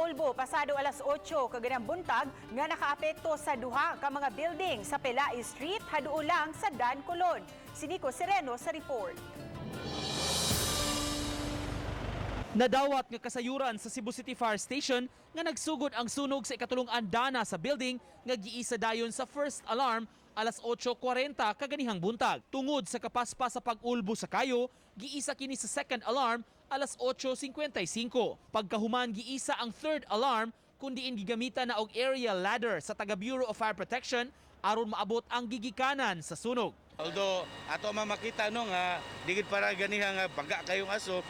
Pag-ulbo pasado alas 8 kaganang buntag nga nakaapekto sa duha ka mga building sa Pelaez Street, haduol lang sa Dan Colon. Si Nico Sereno sa report. Nadawat nga kasayuran sa Cebu City Fire Station nga nagsugod ang sunog sa ikatulong andana sa building nga giisa dayon sa first alarm alas 8:40 kaganihang buntag. Tungod sa kapaspas sa pag-ulbo sa kayo, giisa kini sa second alarm alas 8:55. Pagkahuman, giisa ang third alarm kun diin gigamitan na og aerial ladder sa taga Bureau of Fire Protection aron maabot ang gigikanan sa sunog. Although ato man makita, no, nga digid para ganiha nga baga kayong aso,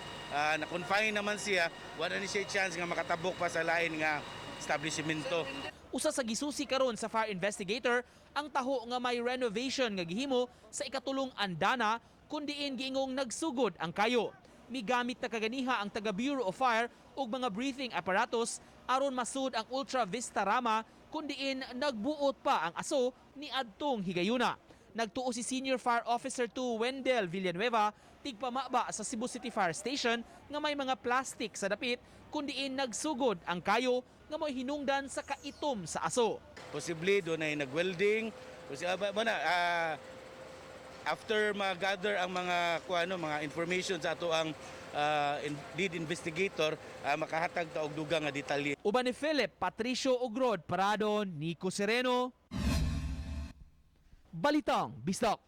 na-confine naman siya, wala ni siya chance nga makatabok pa sa lain nga establishmento. Usa sa gisusi karon sa fire investigator ang taho nga may renovation nga gihimo sa ikatulong andana kun diin giingong nagsugod ang kayo. Migamit na kaganiha ang taga Bureau of Fire ug mga breathing apparatus aron masud ang Ultra Vista Rama kun diin nagbuot pa ang aso ni adtong higayuna. Nagtuo si Senior Fire Officer 2 Wendell Villanueva, tigpamaba sa Cebu City Fire Station, nga may mga plastic sa dapit kun diin nagsugod ang kayo nga mo'y hinungdan sa kaitom sa aso. Posible doon ay nag-welding, ba na, after ma-gather ang mga kuano, mga information sa ato ang lead investigator, makahatag ta og dugang nga detalye. Uban ni Philip Patricio Ugrod Parado, Nico Sereno. Balitang Bisdak.